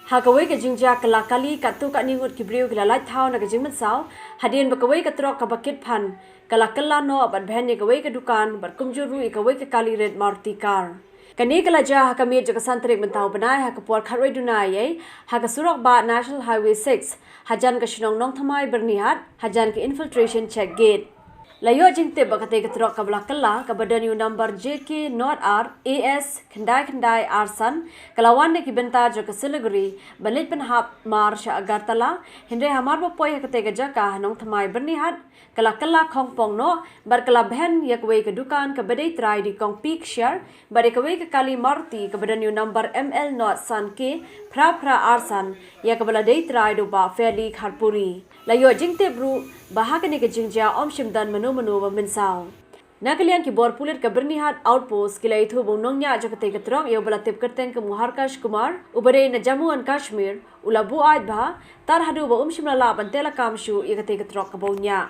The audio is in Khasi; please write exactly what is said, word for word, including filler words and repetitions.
Ha kawei ka jingjia kylla kali, katto katne ngut ki briew ki la lait thaw na ka jingmynsaw hadien ba kawei ka trok kaba kit phan ka la kylla noh bad bhen ïa kawei ka dukan bad kumjuh ruh ïa kawei ka kali rit Maruti car. Kane ka la jia ha ka miet jong ka san tarik mynta u bnai ha ka por khatwei duna eiei ha ka surok bah National Highway six hajan ka shnong Nongthymmai Byrnihat hajan ka Infiltration Check Gate. La ïoh jingtip ba katei ka trok kaba la kylla, kaba don ïa u number J K nought R A S khyndai khyndai ar san, ka la wan na ki bynta jong ka Siliguri ban leit pynhap mar sha Agartala, hynrei hamar ba poi ha katei ka jaka ha Nongthymmai Byrnihat ka la kylla khongpong noh bad ka la bhen ïa kawei ka dukan kaba dei trai da i kong P Kshiar bad ïa kawei ka kali Maruti kaba don ïa u number M L nought san K phra phra ar san, ïa kaba la dei trai da u bah Fairly Kharpuri. La ïoh jingtip ruh ba ha kane ka jingjia ym shym don mano mano ba mynsaw. Na ka liang ki bor pulit ka Byrnihat Outpost ki la ïathuh ba u nongñiah jong katei ka trok, ïa uba la tip kyrteng kum u Harkash Kumar, uba dei na Jammu and Kashmir, u la buaid bha tar haduh ba um shym la lah ban teh lakam shuh ïa katei ka trok kaba u ñiah.